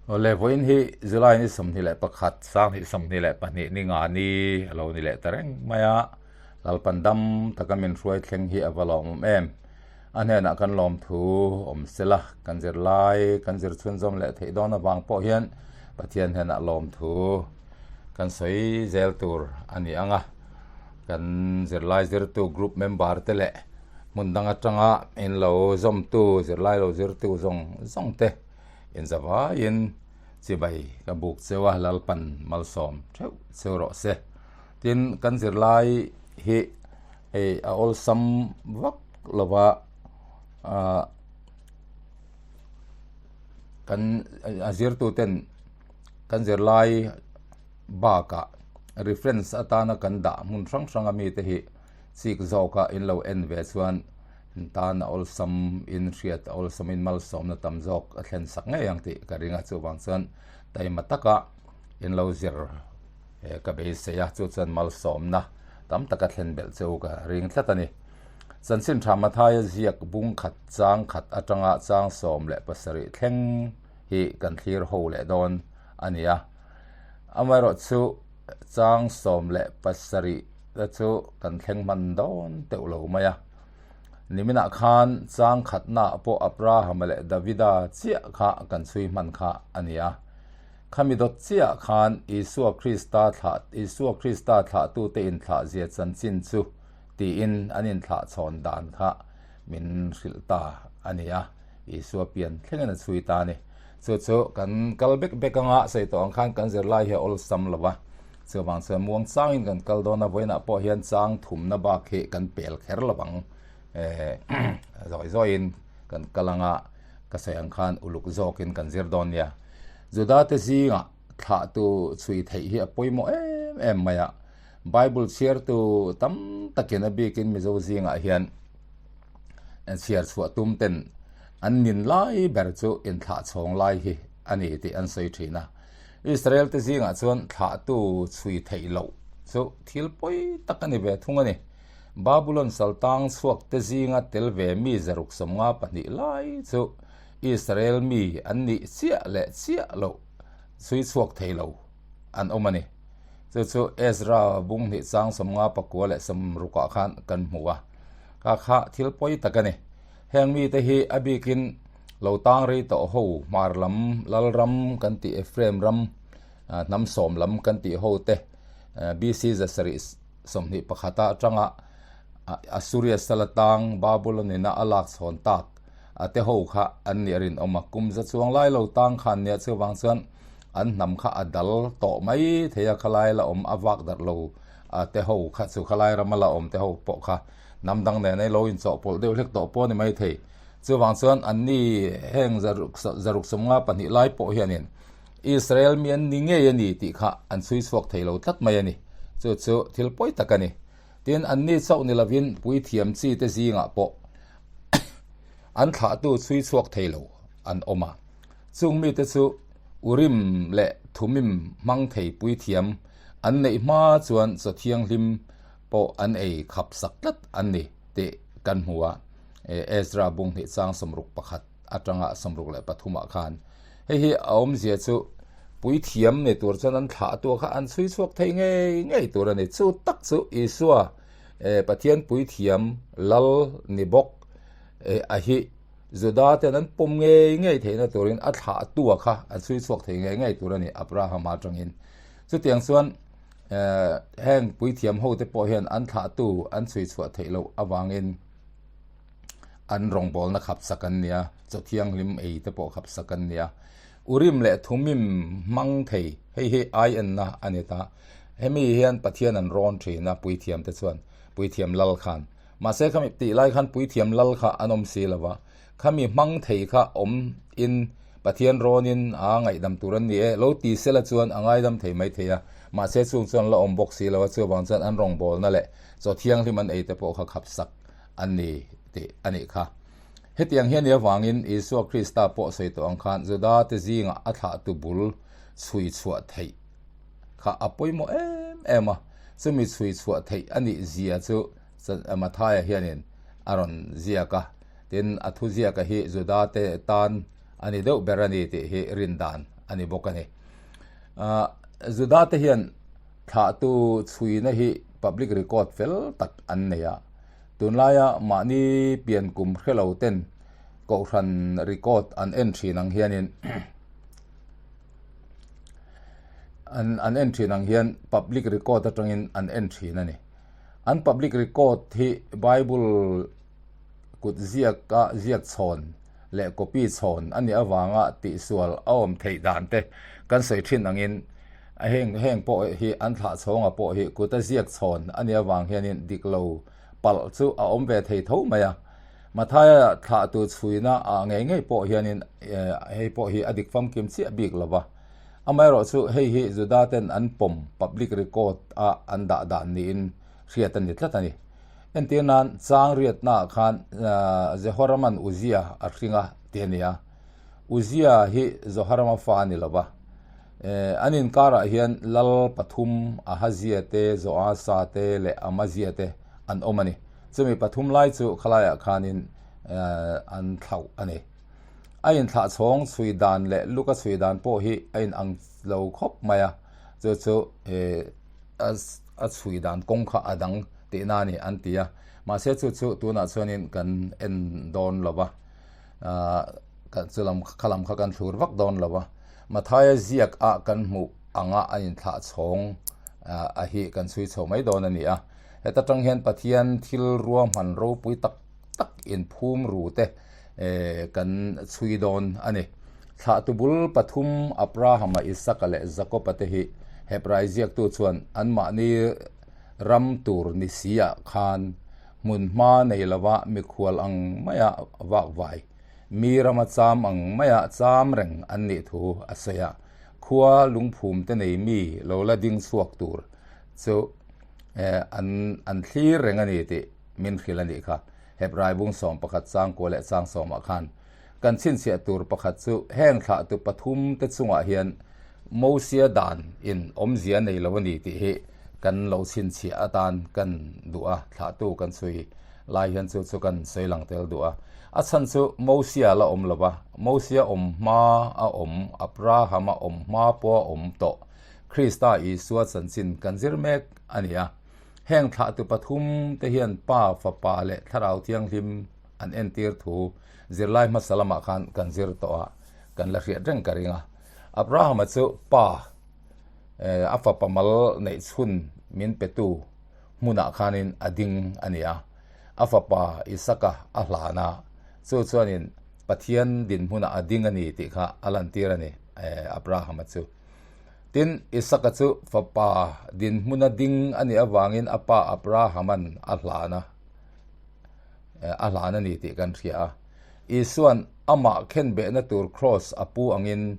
Awle, vawiin hi July ni 21, 2022 ni nga ni a lo ni leh ta reng mai a, Lalpan dam taka min hruai thleng hi a va lawmawm em. A hnenah kan lawmthu awm sela, kan zirlai kan zir chhunzawm leh theih dawn avang pawh hian Pathian hnenah lawmthu kan sawi zel tur a ni ang a. Kan zirlai zirtu group member te leh hmun dang atanga in lo zawmtu zirlai lo zirtu zawng zawng te inzavaiin chibai ka buk cheu a, Lalpan malsawm theuh cheu rawh se. Tin, kan zirlai hi hei a awlsam vak lova ah kan a zirtu ten kan zirlai bakah reference atana kan dah hmun hrang hrang a mite hi chik zawka in lo en ve chuan in tan a awlsam in hriat a awlsam in malsawmna tam zawk a thlen sak ngei ang tih ka ring a, chuvang chuan taima taka in lo zir ka beisei a, chu chuan malsawmna tam taka thlen belh chu ka ring tlat a ni. Chanchin tha Mathaia ziak bung khat chang khat atanga chang 17 thleng hi kan thlir ho leh dawn a ni a. Amaherawhchu chang 17 te chu kan thleng hman dawn teuh lo mai a. Niminah khan chang khatnaah pawh Abrahama leh Davida chiah kha kan chhui hman kha a ni a. Khami dawt chiah khan Isua Krista thlah Isua Krista thlahtute inthlah zia chanchin chu tiin an inthlah chhawn dan kha min hrilh ta a ni a. Isua pian thlengin a chhui ta a ni. Chu chu kan kal bek bek anga sawi tawh ang khan kan zirlai hi a awlsam lo va, chuvang chuan muang changin kan kal dawn a, vawiinah pawh hian chang thumna bak hi kan pel kher lo ang. Eh zawi zawiin kan kal anga ka sawi ang khan uluk zawkin kan zir dawn nia. Juda te zingah thlahtu chhui theih hi a pawimawh em em mai a, Bible chhiartu tam takin a bikin Mizo zingah hian chhiar chhuah tum ten an nin lai ber chu inthlah chhawng lai hi a ni tih an sawi thin a. Israel te zingah chuan thlahtu chhui theih loh chu thil pawi tak a ni ve thung a ni. Babulon saltang chhuak te zinga tel ve mi 152 lai chu Israel mi an nih chiah leh chiah loh chhui chhuak thei lo an awm a ni. Chu chu Ezra bung hnih chang 59 leh 60 ah khan kan hmu a. Ka kha thil pawi tak a ni. Heng mite hi a bikin lo tang rei tawh ho hmar lam lal ram kan tih Ephraim ram hnam sawm lam kan tih ho te BC 721 atanga Assuria sala tang Babylon ina a lak chhawn tak a te ho kha an nih a rinawm a. Kum za chuang lai lo tang khan nia chuvang chuan an hnam kha a dal tawh mai thei a, khalai la awm a vak darh lo a te ho kha chu khalai rama la awm te ho pawh kha hnam dang nen a lo inchawhpawlh deuh hlek tawh pawh a ni mai thei. Chuvang chuan anni heng 652 lai pawh hianin Israel mi an ni ngei a ni tih kha an chhui chhuak thei lo tlat mai a ni. Chu chu thil pawi tak a ni. Tin, anni chauh ni lovin puithiam chi te zingah pawh an thlahtu chhui chhuak thei lo an awm a. Chung mite chu Urim leh Thumim hmang thei puithiam an neih hma chuan chaw thianghlim pawh an ei khap sak tlat an ni tih kan hmu a, Ezra bung hnih chang 61 atanga 63 ah khan. Hei hi a awmzia chu puithiam ni tur chuan an thlah tua kha an chhui chhuak thei ngei ngei tur a ni. Chu tak chu Isua Pathian puithiam lal ni bawk a hi Juda ten an pawm ngei ngei theihna turin a thlah tua kha an chhui chhuak thei ngei ngei tur a ni Abrahama atangin. Chutiang chuan heng puithiam ho te pawh hian an thlahtu an chhui chhuah theih loh avangin an rawngbawlna khap sak an nia, chaw thianghlim ei te pawh khap sak an nia. Urim leh Thumim hmang thei, hei hi ai enna a ni ta. Hemi hian Pathian an rawn thin a puithiam te chuan, puithiam lal khan. Mahse khami tih lai khan puithiam lal kha an awm si lo va, khami hmang thei kha awm in Pathian rawnin a ngaihdam tur an ni e, lo ti sela chuan a ngaidam thei mai thei a, mahse chung chuan la awm bawk si lo a, chuvang chuan an rawngbawlna leh chaw thianghlim an ei te pawh kha khap sak an ni tih a nih kha. Hetiang hian i avangin Isua Krista pawh sawi tawh ang khan Juda te zingah a thlahtu bul chhui chhuah theih kha a pawimawh em em a, chumi chhui chhuah theih a nih zia chu Mathaia hianin a rawn ziak a, tin a thu ziaka hi Juda te tan a ni deuh ber a ni tih hi rin dan. a ni bawk a ni. Juda te hian thlahtu chhuina hi public record fel tak an nei a, tunlaia mahni pian kum hre lo ten kohhran record an en thin ang hianin an an en thin ang hian public record atangin an en thin a ni. An public record hi Bible kut ziaka ziak chhawn leh copy chhawn a nih avanga tihsual a awm theih dan te kan sawi thin angin heng heng pawh hi an thlah chhawnga pawh hi kuta ziak chhawn a nih avang hianin dik lo palh chu a awm ve thei tho mai a. Mathaia thlahtu chhuina ah ngei ngei pawh hianin hei pawh hi a dik famkim chiah bik lo va. Amaherawhchu hei hi Juda ten an pawm public record a an dah dan niin hriat a ni tlat a ni. Entir nan chang riatnaah khan Jehoraman Uzia a hring a ti a ni a. Uzia hi Johorama fa a ni lo va. An inkarah hian lal pathum Ahazia te, Joasa te leh Amazia te an awm a ni. Chumi pathum lai chu khalaiah khanin an thlauh a ni. A inthlah chhawng chhui dan leh luka chhui dan pawh hi a inang lo khawp mai a. Chu chu a chhui dan kawng kha a dang tihna a ni an ti a, mahse chu chu tunah chuanin kan en dawn lo va, ahh chu lam kha lam kha kan thlur vak dawn lo va, Mathaia ziak ah kan hmuh anga a inthlah chhawng a hi kan chhui chho mai dawn a ni a, heta tang hian Pathian thil ruahman ropui tak tak inphum ru te kan chhui dawn a ni. Thlahtu bul pathum Abrahama, Isaka leh Jakoba te hi Hebrai ziaktu chuan anmahni ram tur ni si ah khan hmun hma nei lova mikhual ang maia vakvai, mi rama cham ang maia cham reng an nih thu a sawi a. Khua lungphum te nei mi lo la ding chhuak tur chu an thlir reng a ni tih min hrilh a nih kha. Hebrai bung 11 chang kua leh chang sawmah khan kan chhinchhiah tur pakhat chu heng thlahtu pathum te chungah hian Mosia dan in awmzia nei lo a ni tih hi kan lo chhinchhiah atan kan duh a, thlahtu kan chhui lai hian chu chu kan sawi lang tel duh a. A chhan chu Mosia la awm lo va, Mosia awm hma a awm, Abrahama awm hma pawh a awm tawh, Krista Isua chanchin kan zir mek a ni a. Heng thlahtu pathum te hian Pa, Fapa leh Thlarau Thianghlim an entir thu zirlai hmasa lamah khan kan zir tawh a, kan la hriat reng ka ring a. Abrahama chu Pa, a fapa mal neih chhun min petu hmunah khanin a ding a ni a. A fapa Isaka a hlan a, chu chuanin Pathian dinhmunah a ding a ni tih kha a lantir a ni Abrahama chu. Tin, Isaka chu fapa dinhmuna ding a nih avangin a pa Abrahama'n a hlan a, a hlan a ni tih kan hria a. Isua'n amah khenbehna tur kraws a pu angin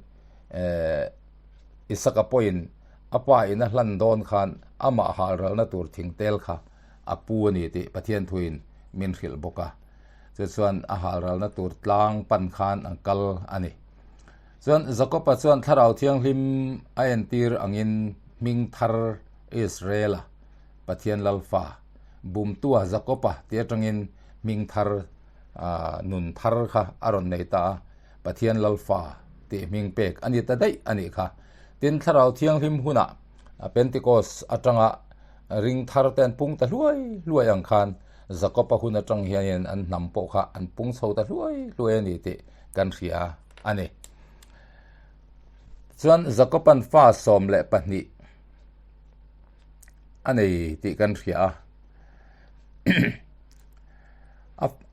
Isaka pawhin a pa in a hlan dawn khan amah halralna tur thingtel kha a pu a ni tih Pathian thuin min hrilh bawk a. Chu chuan a halralna tur tlang pan khan an kal a ni. Chuan Jakoba chuan Thlarau Thianghlim a entir angin hming thar Israela, Pathian Lalfa, bumtua Jakoba ti atangin hming thar nun thar kha a rawn nei ta a, Pathian Lalfa tih hming pek a ni ta daih a nih kha. Tin, Thlarau Thianghlim hunah Pentecost atanga ring thar te an pung ta hluai hluai ang khan Jakoba hun atang hianin an hnam pawh kha an pung chho ta hluai hluai a ni tih kan hria a ni. Chuan Jakoban fa 12 a nei tih kan hria a.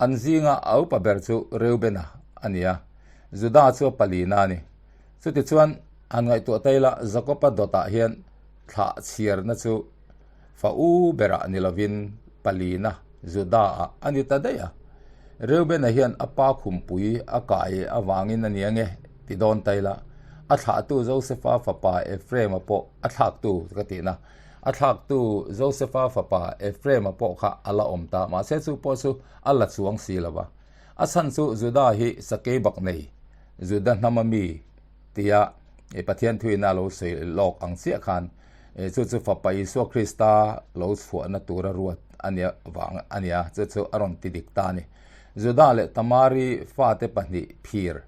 An zinga a upa ber chu Reubena a ni a, Juda chu a palina a ni. Chutichuan han ngaihtuah ta ila Jakoba dawtah hian thlah chhiarna chu Fa u berah ni lovin palina Juda-ah a ni ta daih a. Reubena hian a pa khumpui a kai avangin a ni ange ti dawn ta ila, a thlahtu Josefa fapa Ephraim-a pawh a thlaktu ka tihna, a thlaktu Josefa fapa Ephraim-a pawh kha a la awm ta, mahse chu pawh chu a la chuang si lo va. A chhan chu Juda hi sakei bak nei, Juda hnama mi tia Pathian thuina lo sawi lawk ang chiah khan chu chu Fapa Isua Krista lo chhuahna tura ruat a nia vang a nia, chu chu a rawn ti dik ta a ni. Juda leh Tamari fate pahnih phir,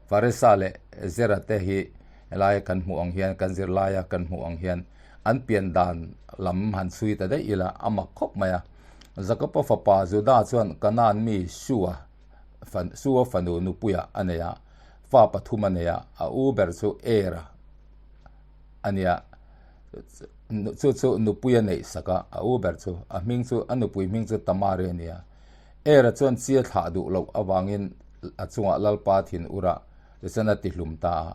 Faresa leh Zera te hi Helai kan hmuh ang hian, kan zirlaia kan hmuh ang hian an pian dan lam han chhui ta daih ila a mak khawp mai a. Jakoba fapa Juda chuan Kanaan mi Shua Shua fanu nupuia a nei a, fa pathum a nei a, a u ber chu Era a nia. Chu chu nupui a neih sak a, a u ber chu a hming chu a nupui hming chu Tamari a nia. Era chuan chi a thlah duh loh avangin a chungah Lalpa thin ur a, tichuan a tihlum ta a.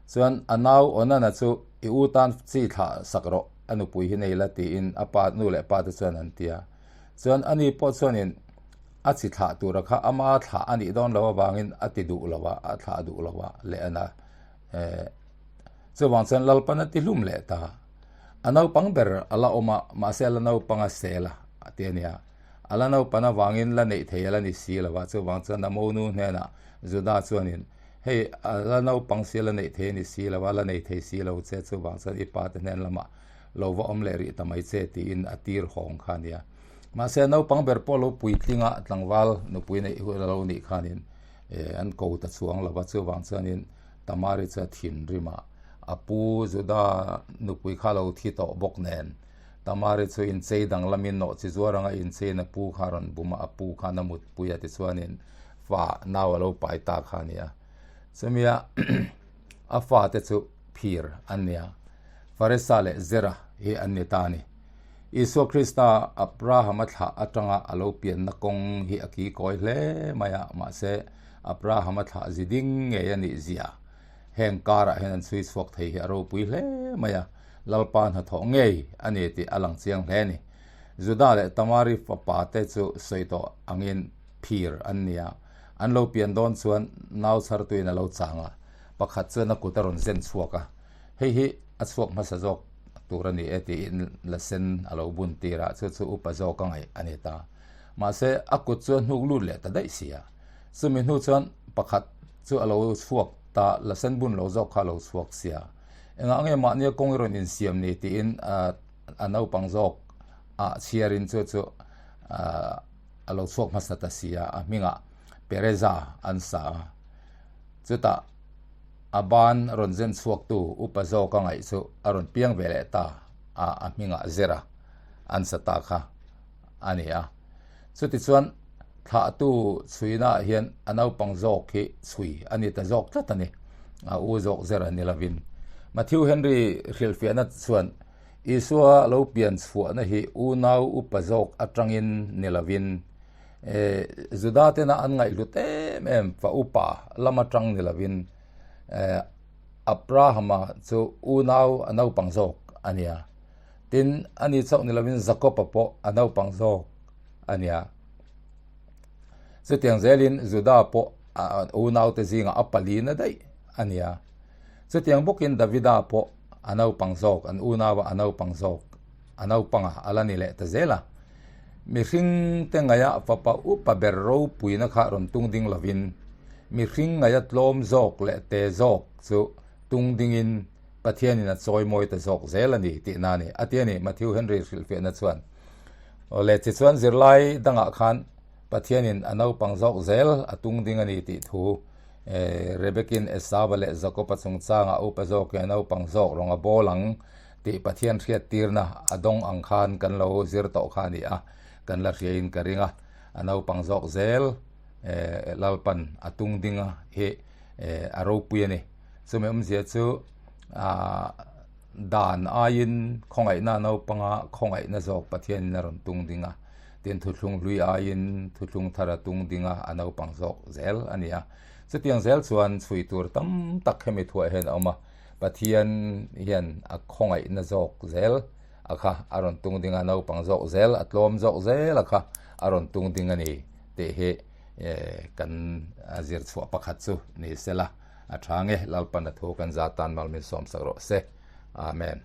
Chuan a nau Onana chu i u tan chi thlah sak rawh, a nupui hi nei la tiin a pa nu leh pa te chuan an ti a. Chuan ani pawh chuanin a chi thlah tura kha ama thlah a nih dawn lo avangin a ti duh lo a, a thlah duh lo a leh a na. Chuvang chuan Lalpan a ti hlum leh ta. A naupang ber a la awm a, mahse a la naupang a sel a, a ti a nia. A la naupan avangin la neih thei a la ni si lo a, chuvang chuan a monu hnenah Juda chuanin, Hei, a la naupang si a la neih thei a ni si lo a, la nei thei si lo che, chuvang chuan i pa te hnen lamah lo va awm leh rih ta mai che, tiin a tir hawng kha a nia. Mahse, a naupang ber pawh lo puitlinga tlangval nupui neih hun a lo nih khanin an ko ta chuang lo va, chuvang chuanin Tamari chu a thinrim a, a pu Juda nupui kha a lo thi tawh bawk nen, Tamari chu inchei danglamin nawh chi zuar anga incheiin a pu kha a rawn bum a, a pu khan a mutpui a tichuanin fa nau a lo pai ta kha a ni a. Chumia a fate chu phir an ni a, Faresa leh Zera hi an ni ta a ni. Isua Krista Abrahama thlah atanga a lo pianna kawng hi a kikawi hle mai a, mahse Abrahama thlah zi ding ngei a nih zia heng karah hian an chhui chhuak thei hi a ropui hle mai a. Lalpa hnathawh ngei a ni tih a lang chiang hle a ni. Juda leh Tamari fapa te chu sawi tawh angin phir an ni a, an lo pian dawn chuan nau chhartuin a lo chang a, pakhat chuan a kut a rawn zen chhuak a, hei hi a chhuak hmasa zawk tur a ni e tiin la sen a lo bun tir a, chu chu upa zawk a ngaih a ni ta. Mahse, a kut chu a hnuk lut leh ta daih si a. Chumi hnu chuan pakhat chu a lo chhuak ta, la sen bun lo zawk kha a lo chhuak sia. Engah nge mahnia kawng i rawn insiam ni tiin a naupang zawk ah chhiarin chu chu a lo chhuak hmasa ta si a, a hmingah Pereza an sa a. Chutah a ban rawn zen chhuaktu upa zawk a ngaih chu a rawn piang ve leh ta a, a hmingah Zera an sa ta kha a ni a. Chutichuan thlahtu chhuinaah hian a naupang zawk hi chhui a ni ta zawk tlat a ni, a u zawk zer a ni lovin. Matthew Henry hrilhfiahna chuan Isua lo pian chhuahna hi unau upa zawk atangin ni lovin, Juda tena an ngaihhlut em em fa upa lam atang ni lovin, Abrahama chu unau a naupang zawk a nia. Tin, ani chauh ni lovin Jakob-a pawh a naupang zawk a nia. Chutiang zelin Juda pawh a unaute zingah a palina daih a nia. Chutiang bawkin Davida pawh a naupang zawk, an unaua a naupang zawk, a naupanga a la ni leh ta zel a. Mihringte ngaia fapa upa ber ropuina kha rawn tung ding lovin, mihring ngaia tlawm zawk leh te zawk chu tung dingin Pathianin a chawi mawi ta zawk zel a ni tihna a ni, a ti a ni, Matthew Henry hrilhfiahna chuan. Awle, tichuan zirlai dangah khan Pathianin a naupang zawk zel a tung ding a ni tih thu Rebekin Esauva leh Jakoba chungchangah upa zawkin a naupang zawk rawng a bawl ang tih Pathian hriattirna a dawng ang khan kan lo zir tawh kha a ni a, kan la hriain ka ring a, a naupang zawk zel Lalpan a tung ding a hi a ropui a ni. Chumi awmzia chu ah dan aiin khawngaihna naupanga khawngaihna zawk Pathianin a rawn tung ding a, tin thuthlung hlui aiin thuthlung thar a tung ding a, a naupang zawk zel a ni a. Chutiang zel chuan chhui tur tam tak hemi thuah hian a awm a, Pathian hian a khawngaihna zawk zel a kha a rawn tung ding a, naupang zawk zel a tlawm zawk zel a kha a rawn tung ding a ni tih hi kan zir chhuah pakhat chu ni sela. A tha nge, Lalpan a thu kan za tan mal min sawmsak rawh se. Amen.